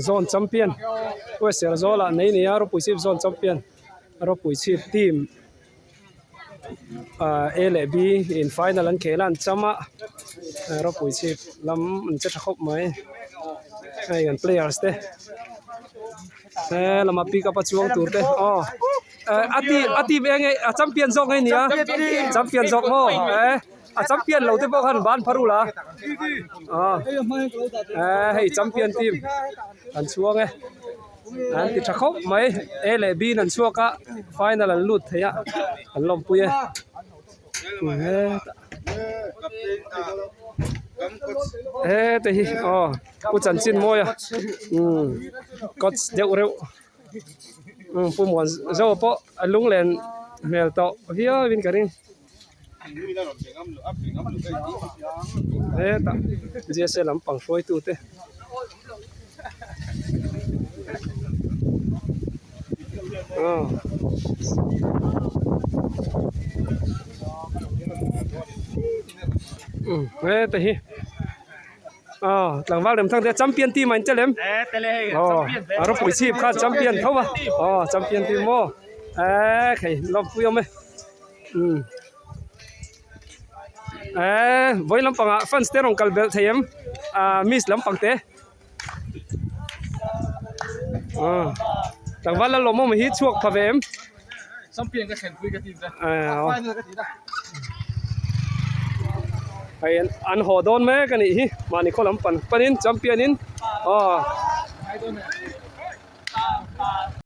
Zone champion West Serzawl ah nei nia Rawpuichhip zone champion Rawpuichhip team ah A leh B in final an khel a an cham a Rawpuichhip lam an che tha khawp mai hei an players te he lama pick up a chuang tur te aw a team a team eng nge a champion zawk nge nia champion zawk maw eh. A champion lo te pawh khan ban phar ula aw eh hei champion team an chhuang e an ti tha khawp mai A leh B in an chhuak a final an lut thei a an lawmpui e heta hi aw pu chanchin mawi a umm coach deuh reuh umm pu muan zo pawh a lunglen hmel tawh viau in ka ring. Hetah J S A lampang hruaitu te aw umm heta hi aw tlangval rem thang te champion team ah in tel em aw a ropui chhip khan champion tho a aw champion team maw eee khei lawmpui awm e. Umm eee vawi lampangah fans te rawn kal belh thei em ah miss lampang te aw tlangval la lawm awm hi chhuak pha ve em champion ka thlen pui ka ti ve hei an haw dawn mek a nih hi mahni khaw lam pan panin champion in aw.